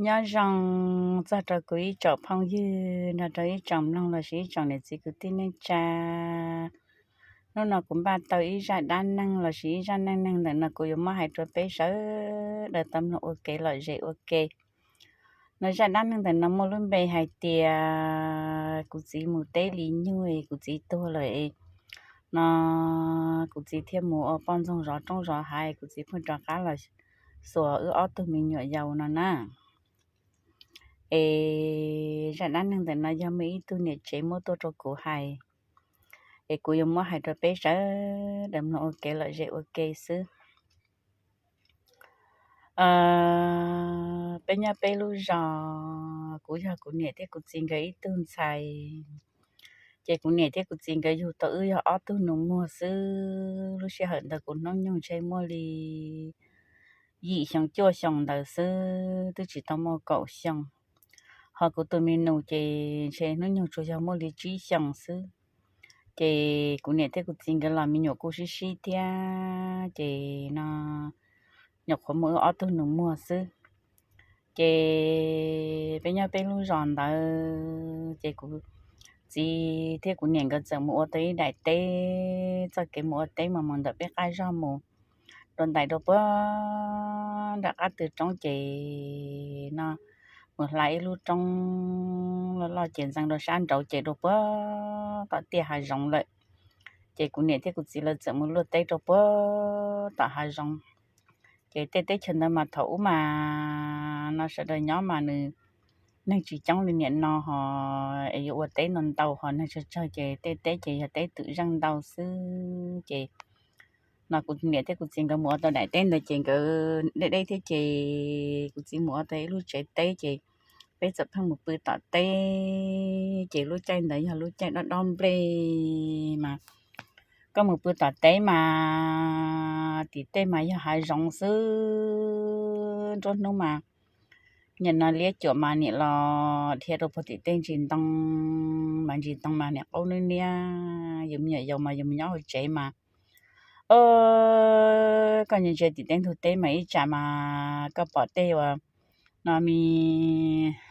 Nyob zoo txog rau kuv ib tsoom phooj ywg nrog rau ib tsoom mloog lossis ib tsoom niam txiv kwv tij neej tsa. Hnub no kuv npaj tau ib zaj dab neeg lossis ib zaj neej neeg ntawm no kuv yuav muab hais rau peb sawv daws tau mloog ua kev lom zem ua ke. No zaj dab neeg ntawm no muaj lub npe hais tias kuv txiv mus teb li nyuag kuv txiv tuag lawm no, kuv txiv thiaj mus ua poj ntxoog zov roob zov hav, kuv txiv pheej rov qab los xuas wb ob tug me nyuam yaus no na. Es zaj dab neeg ntawm no yog muaj ib tug niam tsev muab tuaj rau kuv hais, es kuv yuav muab hais rau peb sawv daws mloog ua kev lom zem ua ke xwb. Peb nyob peb lub zos, kuv yog kuv niam thiab kuv txiv nkawd ib tug ntxhais. Ces kuv niam thiab kuv txiv nkawd yug tau wb yog ob tug nus muag xwb. Lub sij hawm ntawd kuv hnub nyoog ntshe muaj li yim xyoo cuaj xyoo ntawd xwb, twb tsis tau muaj kaum xyoo. Ho kuv tus me nus ces ntshe hnub nyoog tsuas yog muaj li tsib xyoo xwb. Ces kuv niam thiab kuv txiv nkawd los me nyuam kuj sib sib thiab, ces no nyuam qhuav muaj wb ob tug nus muag xwb. Ces peb nyob peb lub zos ntawd ces kuv txiv thiab kuv niam nkawd txawm mus ua tau ib daim teb. Txoj kev mus ua teb mas mus ntawm peb qab zog mus rau ntais rau puag nram qab tw roob, ces no mus hla ib lub roob loj loj ces ntxeev rau sab nraud ces rau puag tom tiaj hav zoov lawm. Ces kuv niam thiab kuv txiv lawv txawm mus luaj teb rau puag tom hav zoov. Ces tej teb chaws ntawd mas thaum ub mas no sawv daws nyob mas nws neeg tsis coob li niaj no ho, es yuav ua teb no ntau ho neeg tsawg tsawg ces tej teb ces yog teb twm zeej ntau xwb. Ces no kuv niam thiab kuv txiv nkawd mus ua tau daim teb ntawd ces nkawd deb deb thiab ces kuv txiv mus ua tau ib lub tsev teb ces peb txawm pheej mus pw tom teb. Ces lub caij ntawd yog lub caij dob dob nplej mas koj mus pw tom teb mas tim tej mas yog hav zoov xwb. Nruab hnub mas niaj no liab cuam mas niaj los dhia rau puag tim tej ntsis ntoo, mas ntsis ntoo mas niaj qaub nub niab. Yus me nyuam yaus mas yus mus nyob hauv tsev mas, o, koj ntsia tim tej ntug teb mas ib tsam mas koj pom tej uas no me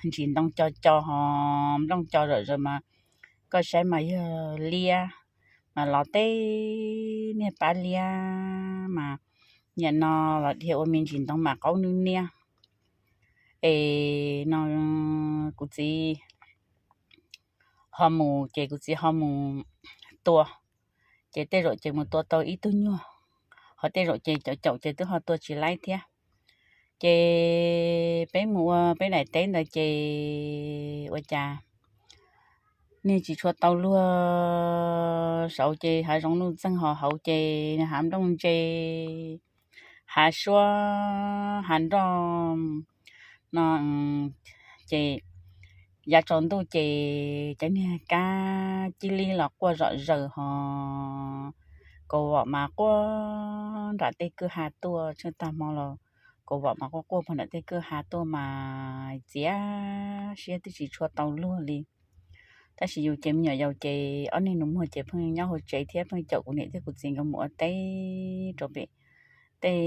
ntsis ntoo co co ho nplooj co zom zaws mas koj saib mas yog liab, mas los tej niag pab liab mas niaj no los dhia ua me ntsis ntoo mas qaub nub niab. Es no kuv txiv ho mus ces kuv txiv ho mus tua, ces tej zaum ces mus tua tau ib tug nyuag, ho tej zaum ces caum caum ces twb ho tua tsis laib thiab. Ces peb mus ua peb daim teb ntawd ces ua cas niag tsis tshua tau luag, saud ces hav zoov nuj txeeg ho hauv ces hav nplooj ntse, hav suab hav nroj no, ces yav tsaus ntuj ces cov niag kab cia li los quaj zom zaws ho kaus vom mas quaj nram tej kwj ha tuaj, tsheej tag hmo los kaus vom mas quaj quaj puag nram tej kwj ha tuaj mas txiav siab twb tsis tshua tau luag li. Tab sis yus ces me nyuam yaus ces ob niag nus muag ces pheej nyob hauv tsev thiab pheej caum kuv niam thiab kuv txiv nkawd mus ua teb rau pem tej,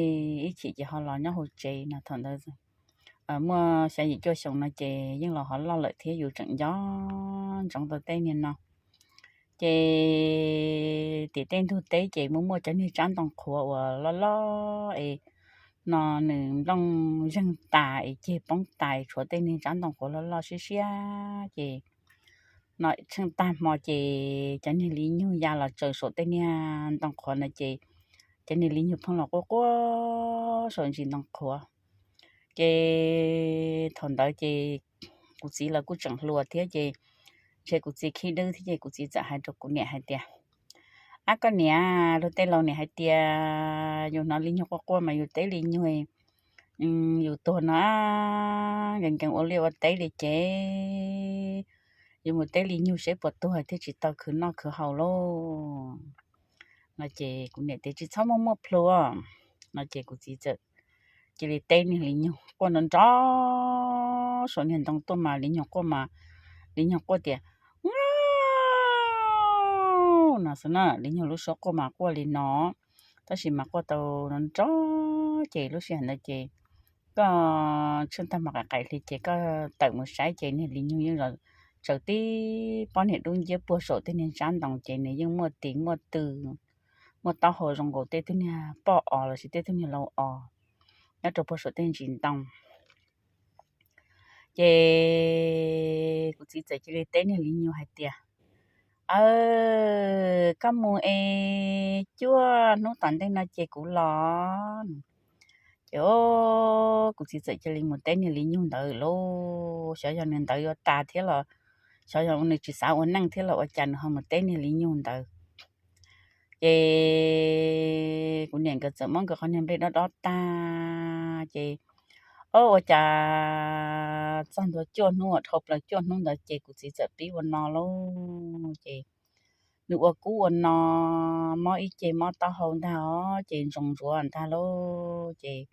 ib chim ces ho los nyob hauv tsev no. Thaum ntawd muaj xya yim cuaj xyoo no ces yeej los hov loj lawm thiab yus tseem nco ntsoov tau tej niag no. Ces tim tej ntug teb ces muaj muaj cov niag tsab ntoo qhuav uas loj loj es no nws nplooj zeeg tas es ceg poob tas tshuav tej niag tsab ntoo qhuav loj loj siab siab ces no tsheej tag hmo ces cov niag li nyug ya los tsaws saum tej niag ntoo qhuav no ces cov niag li nyug pheej los quaj quaj saum ntsis ntoo qhuav. Ces thaum ntawd ces kuv txiv los kuj tseem hluas thiab ces ntshe kuv txiv khib dwb thiab ces kuv txiv txawm hais rau kuv niam hais tias, ab koj niam, luag tej laus niam hais tias yus hnov li nyug quaj quaj mas yus teb li nyug, yus tuag no nkees nkees ua liaj ua teb li ces yus mus teb li nyug seb puas tuag thiaj tsis tau khwv noj khwv haus lauj. No ces kuv niam tias tsis txhob muaj muaj plhu no ces kuv txiv txawm cia li teb niag li nyug quaj nrov nrov saum niag ntoo tuaj mas li nyug quaj mas, li nyug quaj tias, no xwb na. Li nyug lub suab quaj mas quaj li no, tab sis mas quaj tau nrov nrov ces lub sij hawm ntawd ces koj tsheej tag hmo qaim hli ces koj tawm mus saib ces niag Li Nyug yeej tsaws tib pob niag dub nciab puag saum tej niag ntsab ntoo ces nws yeej muaj tis muaj tw, muaj taub hau zoo nkaus tej tug niag poj os lossis tej tug niag lau os nyob rau puag saum tej ntsis ntoo. Ces kuv txiv txawm cia li teb niag Li Nyug hais tias, Aw, koj mus es cuaj hnub tom ntej no ces kuv los. Ces kuv txiv txawm cia li mus teb niag Li Nyug ntawd lauj. Xyov yog nws ntawd yuav tas thiab los xyov yog nws tsis xav ua neej thiab los ua cas nws ho mus teb niag Li Nyug ntawd. Ces kuv niam nkawd txawm muab nkawd qhov niag nplej dob dob tag ces, o, ua cas txog ntua cuaj hnub uas dhau plaws cuaj hnub ntawd ces kuv txiv txawm pib ua no lauj. Ces nws ua kub ua no, mob ib ce mob taub hau ntag os, ces ntsoos ntsuav ntag lauj. Ces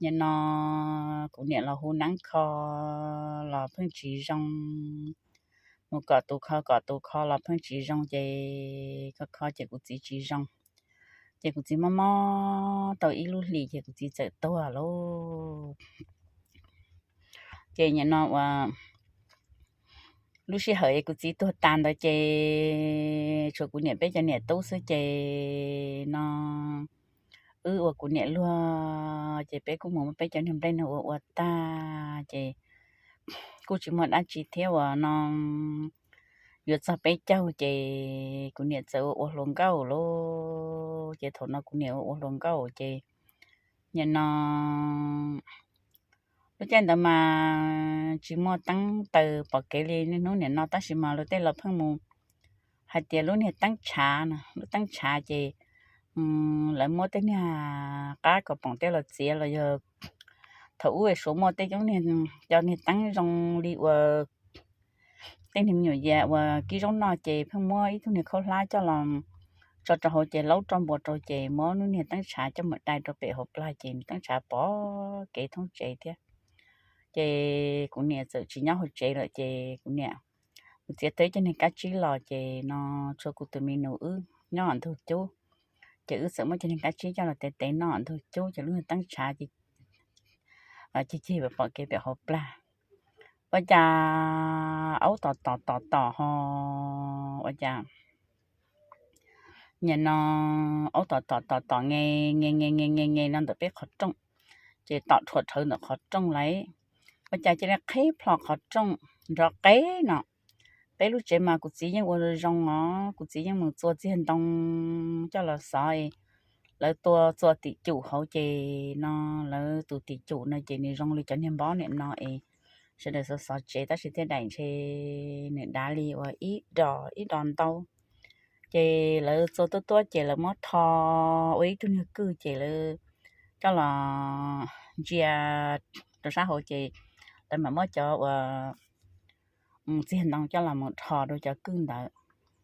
nim no kuv niam los hu neeb kho los pheej tsis zoo, mus kom tus kho kom tus kho los pheej tsis zoo, ces kho kho ces kuv txiv tsis zoo. Ces kuv txiv mob mob tau ib lub hlis ces kuv txiv txawm tuag lauj. Ces nim no ua lub sij hawm es kuv txiv tuag tas ntawd ces tshuav kuv niam peb cov niam tub xwb ces no wb ua kuv niam luag ces peb kuj mus muab peb cov niag nplej no ua ua tag ces kuj tsis muaj dab tsi thiab uas no yuav txog peb caug ces kuv niam txawm ua ua hluas nkauj lauj. Ces thaum no kuv niam ua ua hluas nkauj ces nim no lub caij ntawd mas tsis muaj teeb taws pom kev li niaj hnub nim no tab sis mas luag tej los pheej mus hais tias lub niag teeb tshav no, lub teeb tshav ces lawv muab tej niag qab kom poom tej los txiav los yog thaum ub Suav muaj tej cov niag teeb zoo li uas tej niag me nyuam yaus uas kib zaub noj ces pheej muab ib tug niag khaub hlab coj los tso rau hauv ces laub roj npua rau ces muab lub niag teeb tshav coj mus dai rau pem hauv plag ces teeb tshav pom kev thoob tsev thiab. Ces kuv niam txawm tsis nyob hauv tsev lawm ces kuv niam, kuv txiv twb cov niag kab tsib los ces no tshuav kuv tus me nus wb nyob ntug cub. Ces wb txawm muab cov niag kab tsib coj los tev tev noj ntug cub ces lub niag teeb tshav cig cig pom kev pem hauv plag. Ua cas aub tom tom tom tom ho ua cas nim no aub tom tom tom tom nge nge nge nge nge nge no ntawm peb qhov rooj, ces tom rhuav rhawv ntawm qhov rooj lawm. Ua cas cia li qhib plho qhov rooj nrov qeb no. Peb lub tsev mas kuv txiv yeej ua zoo os, kuv txiv yeej mus txua txiag ntoo coj los xov. Lawv tua txua tim cum hauv ces no lawv tus tim cum no ces nws zoo li cov niag npob nim no es sawv daws xov xov tsev tab sis thiaj daim ntshe nws dav li uas ib do ib do ntau. Ces lawv txua tuab tuab ces lawv muab tho ua ib tug niag kwj ces lawv coj los ntsia rau sab hauv ces lawv mam muab cov uas txiag ntoo coj los mus rho rau cov kwj ntawd.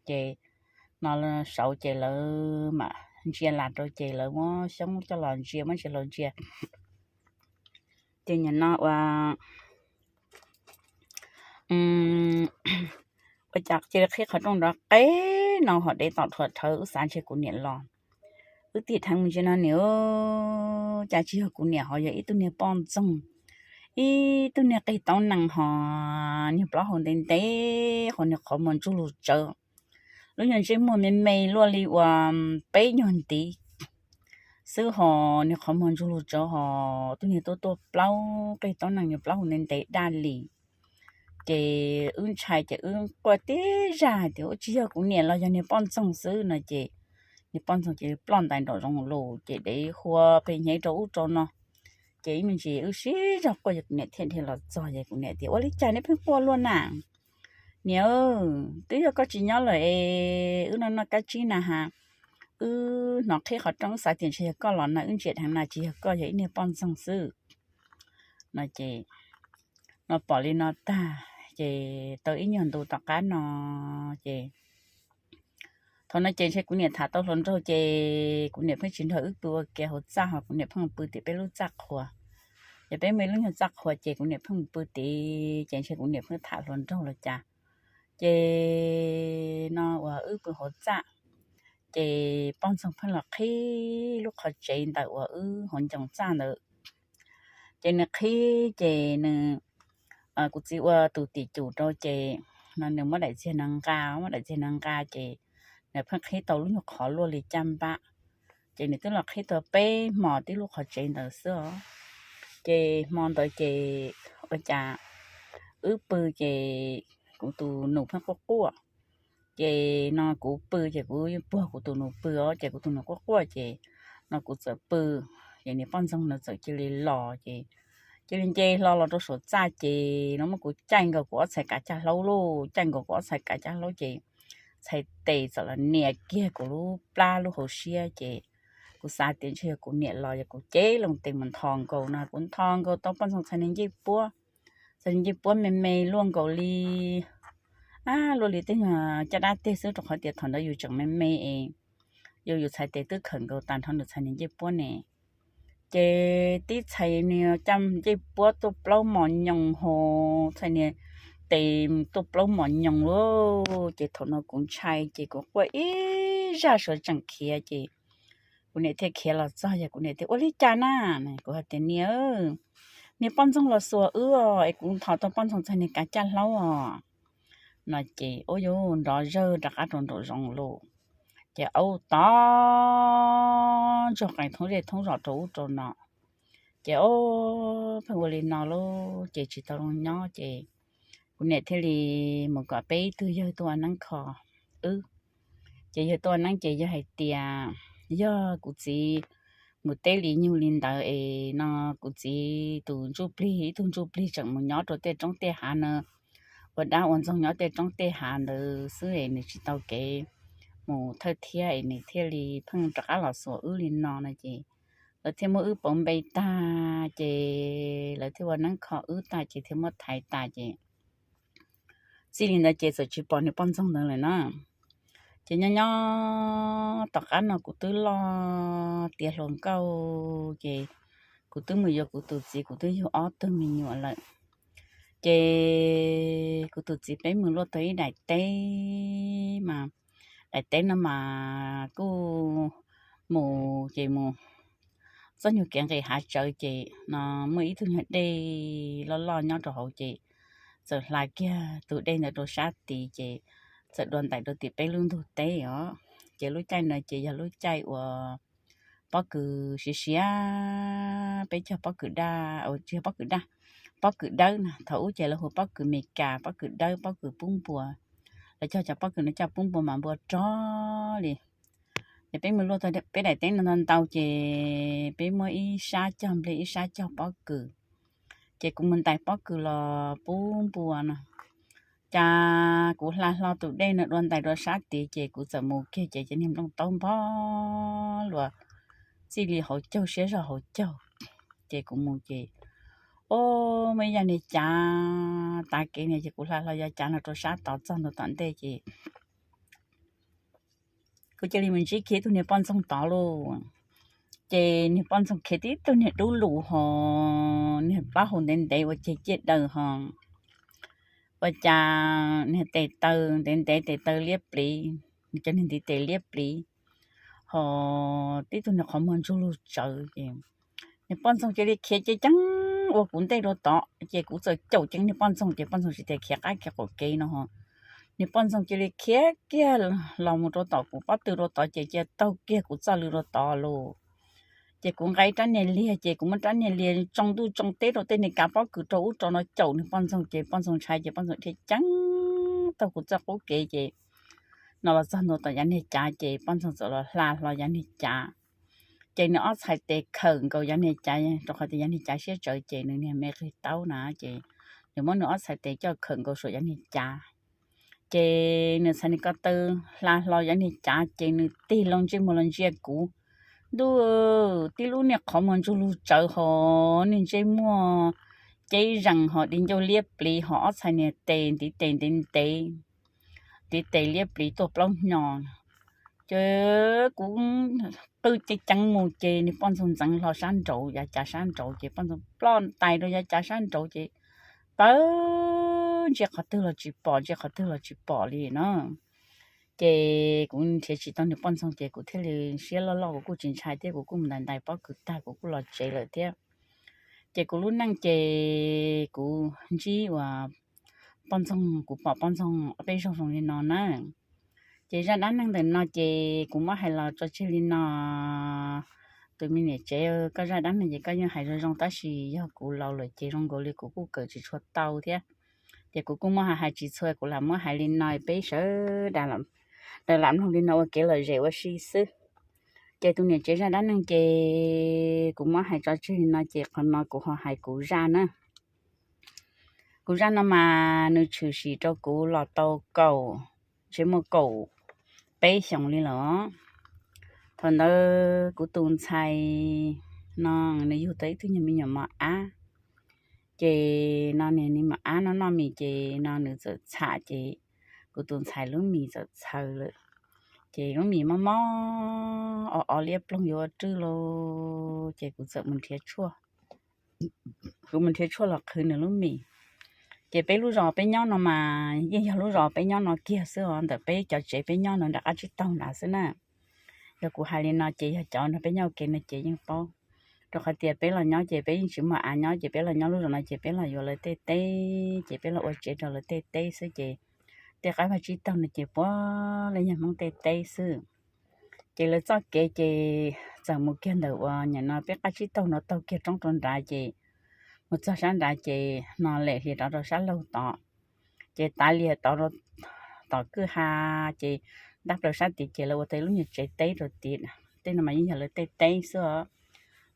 Ces no saud ces lawv mam ntsia las rau ces lawv muab xyoob coj los ntsia muab ntsia hlo ntsia. Ces nim no ua ua cas cia li qhib qhov rooj nrov qeb no ho dev tom rhuav rhawv, wb xav ntshe kuv niam los. Wb tig dheev mus ntsia no nim, cas tsis yog kuv niam ho yog ib tug niag poj ntxoog, ib tug niag qig taub nees ho niag plaub hau ntev ntev ho niag qhov muag ntsuj lug tsawv. Lub nyuag ntsej muag me me luaj li uas peb nyuag ntiv xwb ho niag qhov muag ntsuj lug tsawv ho tug niag tuaj tuaj plaub qig taub nees niag plaub hau ntev ntev daj li. Ces wb ntshai ces wb quaj tib zaj hais tias ua tsis yog kuv niam los yog niag poj ntxoog xwb no ces niag poj ntxoog ces ploj ntais nraum zoov lawm ces dev hua pes hnyev rau ub rau no. Ces ib me ntsis wb sib zog quaj ces kuv niam thiaj dhia los txog ces kuv niam tias ua li cas neb pheej quaj luaj na? Niam, twb yog koj tsis nyob lawm es wb noj noj kab tsib na has, wb hnov qhib qhov rooj wb xav tias ntshe yog koj los na, wb ntsia dheev na tsis yog koj, yog ib niag poj ntxoog xwb no ces no pom li no tag ces tau ib nyuag ntu tom qab no ces thaum no ces ntshe kuv niam tham tau hluas nraug ces kuv niam pheej tsis nrog wb pw ua ke hauv txaj ho kuv niam pheej pw tim peb lub txaj qhua. Ces peb muaj ib lub nyuag txaj qhua ces kuv niam pheej pw tid ces ntshe kuv niam pheej tham hluas nraug los cas. Ces no uas wb pw hauv txaj ces poj ntxoog pheej los qhib lub qhov tsev ntawm uas wb hauv ncoo txaj ntawd. Ces nws qhib ces nws, kuv txiv ua tus tim cum rau ces no nws muab daim txiag no nqa, muab daim txiag no nqa ces nws pheej qhib tau lub nyuag qhov luaj li caj npab. Ces nws twb los qhib tau peb hmo tib lub qhov tsev ntawd xwb os. Ces hmo ntawd ces ua cas wb pw ces kuv tus nus pheej quaj quaj. Ces no kuv pw ces kuv puag kuv tus nus pw os, ces kuv tus nus quaj quaj ces no kuv txawm pw, ces niag poj ntxoog nws txawm cia li los ces cia li nce hlo los rau saum txaj ces no muab kuv caij nkaus kuv ob txhais kav caj hlaub lauj, caij nkaus kuv ob txhais kav caj hlaub ces txhais tes txawm los nias kiag kuv lub plab lub hauv siab ces kuv xav tias ntshe yog kuv niam los yog kuv cev loo tes mus nthos nkaus no, kuv nthos nkaus tau poj ntxoog txhais niag ncej puab. Txhais niag ncej puab me me luaj nkaus li luaj li tej caj dab teg xwb, rau qhov tias thaum ntawd yus tseem me me es yus, yus txhais tes twb khawm nkaus tag nrho nws txhais niag ncej puab ne. Ces tib txhais niag caj ncej puab tuaj plaub mos nyoos ho txhais niag tes tuaj plaub mos nyoos lauj. Ces thaum no kuv ntshai ces kuv quaj ib zaj suav tseem khiav ces kuv niam thiaj khiav los txog, yog kuv niam thiaj ua li cas na? Kuv hais tias niam, niag poj ntxoog los xuas wb os, es kuv nthos tau poj ntxoog txhais niag kav caj hlaub os no ces ua yuv nrov zawg rov qab rau nraum zoov lauj. Ces aub tom ntsoog qees thoob zej thoob zos rau ub rau no. Ces ob pheej ua li no lauj ces tsis tau zoo nyob ces kuv niam thiaj li mus kom peb ib tug yawg tuaj ua neeb kho wb. Ces yawg tuaj ua neeb ces yawg hais tias yog kuv txiv mus teb li nyuj li ntawd es no kuv txiv tus ntsuj plig, ib tug ntsuj plig tseem mus nyob rau tej roob tej hav na, ua dab ua ntxoog nyob tej roob tej hav ntawd xwb es nws tsis tau kev mus thawj thiab es nws thiaj li pheej rov qab los xuas wb li no no ces lawv thiaj muab wb pauv npe tag ces lawv thiaj ua neeb kho wb tag ces thiaj muab thaiv tas ces txij li ntawd ces txawm tsis pom niag poj ntxoog ntawd lawm na. Ces nyob nyob tom qab no kuv twb loj tiav hluas nkauj ces kuv twb mus yuav kuv tus txiv, kuv twb yug ob tug me nyuam lawm. Ces kuv tus txiv peb mus luaj tau ib daim teb mas daim teb no mas kuj mus ces mus txoj nyuag kev nqis hav tsawv ces no muaj ib tug nyuag dej loj loj nyob rau hauv ces txawm hla kiag tus dej ntawd rau sab tid ces txawm dua ntais rau tim peb lub ntug teb os. Ces lub caij ntawd ces yog lub caij uas pob kws siav siav, peb cog pob kws daj, tsis yog pob kws daj, pob kws dawb na, thaum ub ces lawv hu pob kws Mes Kas, pob kws dawb, pob kws pub npua. Lawv cog cov pob kws no coj pub npua mas npua rog li. Ces peb mus luaj tau peb daim teb no ntau ntau ces peb muab ib sab cog nplej ib sab cog pob kws. Ces kuv mus ntais pob kws los pub npua no, cas kuv hla hlo tus dej no dua ntais rau sab tid ces kuv txawm mus kiag ces cov niag nplooj taub npog luas txij li hauv caug siab zog hauv caug. Ces kuv mus ces, o, muaj ib yav niag cav tav kev no ces kuv hla hlo yav cav no rau sab tod txog ntua tom ntej ces kuv cia li mus ntsib kiag ib tug niag poj ntxoog tod lauj. Ces niag poj ntxoog khiav tib tug niag dub lus ho niag plaub hau ntev ntev ua ceg ciaj daws ho ua cas niag tes taw ntev ntev, tes taw liab pliv, cov niag ntiv tes liab pliv ho tib tug niag qhov muag ntsuj lug tsawv ces niag poj ntxoog cia li khiav ceev ceev ua kuv ntej rau tod ces kuv txawm caum ceev niag poj ntxoog ces poj ntxoog tsis tias khiav qab kiag qaum kev no ho niag poj ntxoog cia li khiav kiag los mus rau tom kuv pob tw rau tod ces cia taug kiag kuv txoj lw rau tod lauj. Ces kuv nqa ib rab niag liag ces kuv muab rab niag liag tsoo ntuj tsoo teb rau tej niag kav pob kws rau ub rau no caum niag poj ntxoog ces poj ntxoog ntshai ces poj ntxoog dhia ceev taug kuv txoj qub kev ces no los txog ntua tom yav niag cav ces poj ntxoog txawm los hla hlo yav niag cav. Ces nws ob txhais tes khawm nkaus yav niag cav, rau qhov tias yav niag cav siab tsawv ces nws niag me qig taub na ces nws muab nws ob txhais tes coj khawm nkaus saum yav niag cav. Ces nws txhais niag ko taw hla hlo yav niag cav ces nws tig loo ntsej muag los ntsia kuv. Ntuj, tib lub niag qhov muag ntsuj lug tsawv ho niag ntsej muag ceb zees ho di ncauj liab pliv ho ob txhais niag tes ntiv tes ntev ntev, ntiv tes liab pliv tuaj plaub hnyo. Ces kuv qw ceev ceev mus ces niag poj ntxoog ntxeev hlo sab nraud, yav cav sab nraud ces poj ntxoog ploj ntais rau yav cav sab nraud ces tawv, ntsia qhov twg los tsis pom, ntsia qhov twg los tsis pom li no. Ces kuv nrhiav tsis tau niag poj ntxoog ces kuv thiaj li siab loj loj, kuv kuj tsis ntshai thiab, kuv kuj mus ntais ntais pob kws tag kuv kuj los tsev lawm thiab. Ces kuv lub neej ces kuv ntsib uas poj ntxoog, kuv pom poj ntxoog ob peb zaug zoo li no na. Ces zaj dab neeg ntawm no ces kuv muab hais los tso tseg li no. Tus me niam tsev, koj zaj dab neeg ces koj yeej hais zoo zoo tab sis yog kuv laus lawm ces zoo nkaus li kuv kuj kawm tsis tshua tau thiab. Ces kuv kuj muab hais hais tsis txhua, kuv lam muab hais li no peb sawv daws lam mloog li no ua kev lom zem ua si xwb. Ces tus niam tsev zaj dab neeg ces kuv muab hais tso tseg li no ces qhov no kuv ho hais kuv zaj na. Kuv zaj no mas nws tshwm sim rau kuv los tau kaum, ntshe muaj kaum peb xyoos li lawm. Thaum ntawd kuv tus ntxhais no nws yug tau ib tug nyuag me nyuam mos ab. Ces no niag me mos ab no noj mis ces no nws txawm txham ces kuv tus ntxhais lub mis txawm txhaws lawm. Ces lub mis mob mob o o liab ploog yuav ua rwj lawm ces kuv txawm mus nrhiav tshuaj. Kuv mus nrhiav tshuaj los qhwv nws lub mis. Ces peb lub zos peb nyob no mas yeej yog lub zos peb nyob no kiag xwb os, ntawm peb cov tsev peb nyob no nram qab tsib taug nrad xwb na. Yog kuv hais li no ces yog cov nrog peb nyob ua ke no ces yeej paub. Rau qhov tias peb los nyob ces peb yeej tsis muaj av nyob ces peb los nyob lub zos no ces peb los yuav lawv tej teb ces peb los ua tsev rau lawv tej teb xwb ces tej qab vaj tsib taug no ces puav leej yog Hmoob tej teb xwb. Ces lawv txoj kev ces txawm mus kiag ntawm uas nim no peb qab tsib taug no taug kiag roob rau nrad ces mus txog sab nrad ces no lem hlias rov rau sab laug tod. Ces tav li tod rau tom kwj ha ces ntab plaws sab tid ces lawv ua tau lub nyuag tsev teb rau tid. Tej no mas yeej yog lawv tej teb xwb os.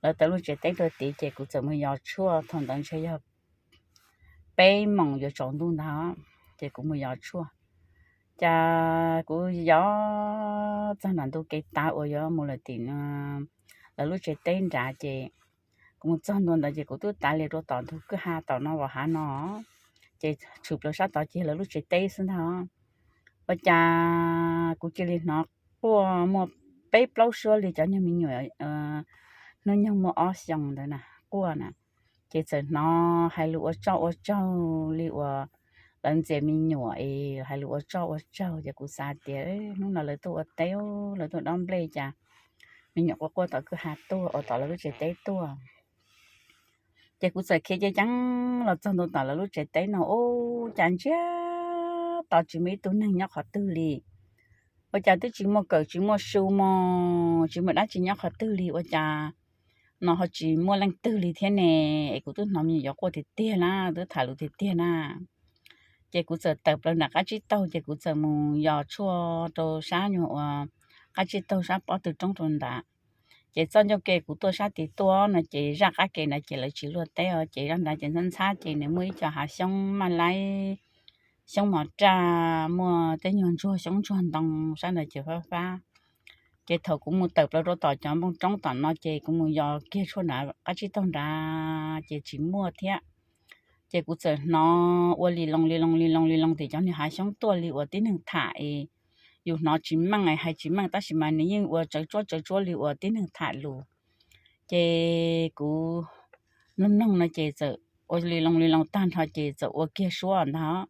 Lawv tau lub tsev teb rau tid ces kuv txawm mus yos tshuaj, thaum ntawd ntshe yog peb moos yuav tsaus ntuj ntag ces kuv mus yos tshuaj. Ces kuv yos txog nram ntu kev tav uas yuav mus lawm tim lawv lub tsev teb nrad ces kuv mus txog ntua ntawd ces kuv twb tav li rau tom ntug kwj ha tom no, vos hav no, ces tshwm plaws sab tod ces lawv lub tsev teb xwb ntag. Ua cas kuv cia li hnov quaj muaj peb plaub suab li cov nyuag me nyuam hnub nyoog muaj ob xyoos ntawd na quaj na. Ces txawm hnov hais lus ua tsoj ua tsaug li uas lawv ntxias me nyuam es hais lus ua tsoj ua tsaug ces kuv xav tias hnub no lawv tuaj ua teb, lawv tuaj dob nplej cas me nyuam quaj quaj tom kwj ha tuaj uas tom lawv lub tsev teb tuaj. Ces kuv txawm khiav ceev ceev los txog ntua tom lawv lub tsev teb no ua cas ntsiag to tsis muaj ib tug neeg nyob qhov twg li. Ua cas twb tsis muaj kawm tsis muaj su mog, tsis muaj dab tsi nyob qhov twg li ua cas no ho tsis muaj leej twg li thiab ne. Es kuv twb hnov me nyuam yuav quaj tiag tiag na, twb tham lus tiag tiag na. Ces kuv txawm tawm plaws nram qab tsib taug ces kuv txawm mus yos tshuaj rau sab nyuag uas qab tsib taug sab pob tw roob rau nrad. Ces txoj ncauj ke kuv tuaj sab tid tuaj no ces zaj qab ke ntawd ces lawv tsis luaj teb os, ces zaj nrad ces ntxhab ntxhab ces nws muaj ib co hav xyoob maj laib, xyoob mos raj, muaj tej nyuag ntsuag xyoob ntsuag ntoo sab ntawd ces fab fab. Ces thaum kuv mus tawm plaws rau tom cov npoo roob tom no ces kuv mus yos kiag tshuaj nrad qab tsib taug nrad ces tsis muaj thiab. Ces kuv txawm hnov ua li loo li loo li loo li loo tim cov niag hav xyoob tuaj li uas tib neeg tham es yus hnov tsis meej hais tsis meej tab sis mas nws yeej ua tsawv tsuab tsawv tsuab li uas tib neeg tham lus. Ces kuv mloog mloog no ces txawm ua li loo li loo tag nrho ces txawm ua kiag suab ntag.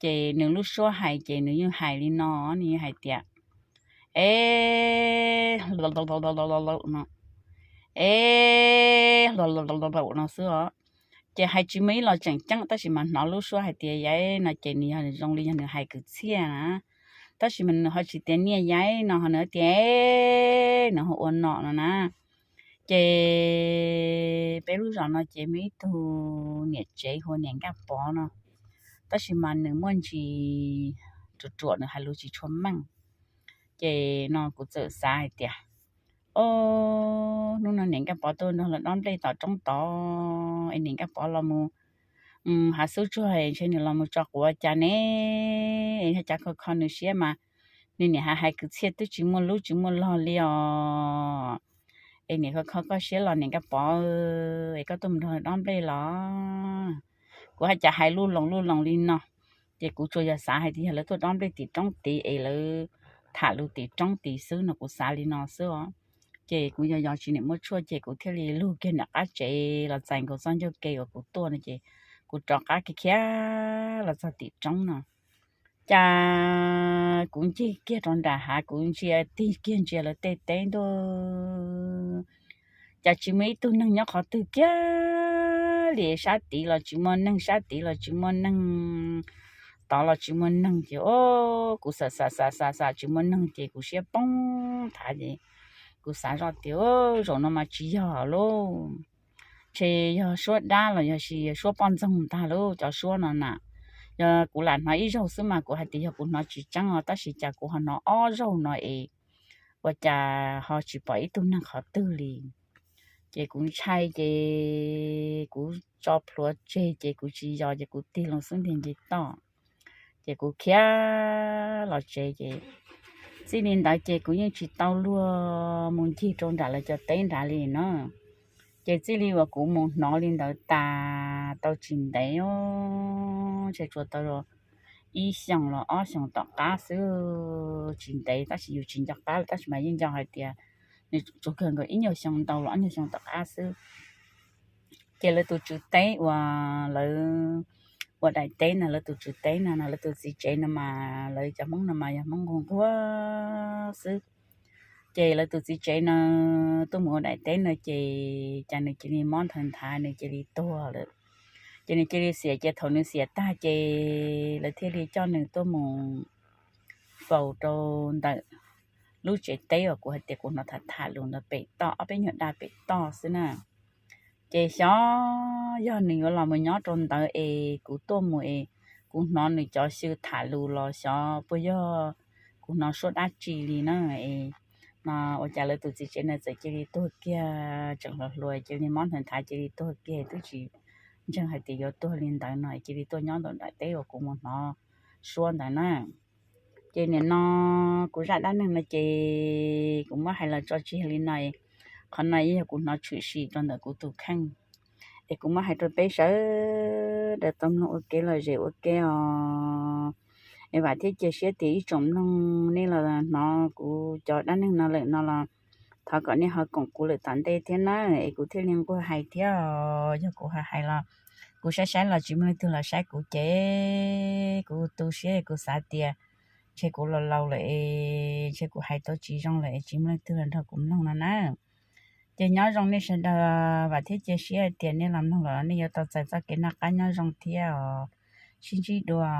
Ces nws lub suab hais ces nws yeej hais li no, nws yeej hais tias, e, e, no xwb os. Ces hais tsis muaj ib los tseem ceeb tab sis mas hnov lub suab hais tias yaib no ces nws yog zoo li yog nws hais kwv txhiaj na. Tab sis mas nws ho tsis tias niaj yaib no ho nws tias e, nws ho ua nom no na. Ces peb lub zos no ces muaj ib tug niam tsev hu ua niam Nkaj Pov no, tab sis mas nws muaj ntsis ruam ruam, nws hais lus tsis tshua meej. Ces no kuv txawm xav hais tias, o, hnub no niam Nkaj Pov tuaj nrog lawv dob nplej tom roob tod es niam Nkaj Pov los mus hav xub tsuag ntshe nws los mus tso quav cas ne, es yog cas kho kho nws siab mas nws niam hais hais kwv txhiaj twb tsis muaj lub tsis muaj log li os. Es niam kho kho koj siab los niam Nkaj Pov, es koj tuaj mus nrog lawv dob nplej los? Kuv hais cas hais lub loos lub loos li no. Ces kuv tsuas yog xav hais tias yog lawv tuaj dob nplej tim roob tid es lawv tham lus tim roob tid xwb no, kuv xav li no xwb os. Ces kuv yog yos tsis niam muaj tshuaj ces kuv thiaj li lug kiag nram qab tsev los txais nkaus txoj ncauj ke uas kuv tuaj no ces kuv rov qab kiag khiav los txog tim roob no. Cas kuv ncig kiag rau nram hav, kuv ntsia tig kiag ntsia lawv tej teb ntuj, cas tsis muaj ib tug neeg nyob qhov twg kiag. Ces sab tid los tsis muaj neeg, sab tid los tsis muaj neeg, tod los tsis muaj neeg, ces o, kuv xav xav xav xav xav tsis muaj neeg ces kuv siab poob thav ces kuv xav zoj tias zaum no mas tsis yog lauj, ntshe yog suab dab los yog sis suab poj ntxoog ntag lauj cov suab no na. Yog kuv lam hnov ib zaug xwb mas kuv hais tias yog kuv hnov tsis tseeb os, tab sis cas kuv ho hnov ob zaug no es ua cas ho tsis pom ib tug neeg qhov twg li. Ces kuv ntshai ces kuv tso plhuav tseg ces kuv tsis yos ces kuv tig loo xub ntiag nce toj, ces kuv khiav los tsev ces txij li ntawd ces kuv yeej tsis tau luag mus ncig rau nram lawv cov teb nrad li na. Ces txij li uas kuv mus hnov li ntawd tas tau tsis ntev os, ntshe tsuas tau ib xyoos los ob xyoos tom qab xwb, tsis ntev tab sis yus tsis nco qab lawm tab sis mas yeej nco hais tias nws tsuas kawg nkaus ib nyuag xyoo ntau los ob nyuag xyoo tom qab xwb. Ces lawv tus tswv teb uas lawv ua daim teb no, lawv tus tswv teb no no lawv tus txiv tsev no mas lawv cov Hmoob no mas yog Hmoob nquag nquag xwb. Ces lawv tus txiv tsev no tuaj mus ua daim teb no ces cas nws cia li mob nthaw nthav nws cia li tuag lawm. Ces nws cia li xiam, ces thaum nws xiam tag ces lawv thiaj li coj nws tuaj mus faus rau ntawm lub tsev teb uas kuv hais tias kuv hnov tham tham lus ntawd pem toj, ob peb nyuag dab pem toj xwb na. Ces xyov yog nws yuav los mus nyob rau ntawd es kuv tuaj mus es kuv hnov nws cov xyw tham lus los xyov puas yog kuv hnov suab dab tsi li na. Es no ua cas lawv tus txiv tsev no txawm cia li tuag kiag, tseem hluas hluas cia li mob nthav nthav cia li tuag kiag, twb tsis ntseeg hais tias yuav tuag li ntawd no, cia li tuaj nyob ntawm daim teb uas kuv mus hnov suab ntawd na. Ces nim no kuv zaj dab neeg no ces kuv muab hais los tso tseg li no. Qhov no yog kuv hnov tshwm sim rau ntawm kuv tus kheej, es kuv muab hais rau peb sawv daws tau mloog ua kev lom zem ua ke os. Es vam thiab cia siab tias ib tsoom mloog nej los hnov kuv cov dab neeg no lawm no los thov kom nej ho koom kuv lawm tom ntej thiab na, es kuv thiaj li nquag hais thiab. Yog kuv ho hais los kuv saib saib los tsis muaj leej twg los saib kuv ces kuv tu siab, kuv xav tias ntshe kuv laus laus lawm es ntshe kuv hais tau tsis zoo lawm es tsis muaj leej twg los nrog kuv mloog no na. Ces nyob zoo nej sawv daws, vam thiab cia siab hais tias nej los mloog los nej yuav tau txais txoj kev noj qab nyob zoo thiab os. Sib ntsib dua.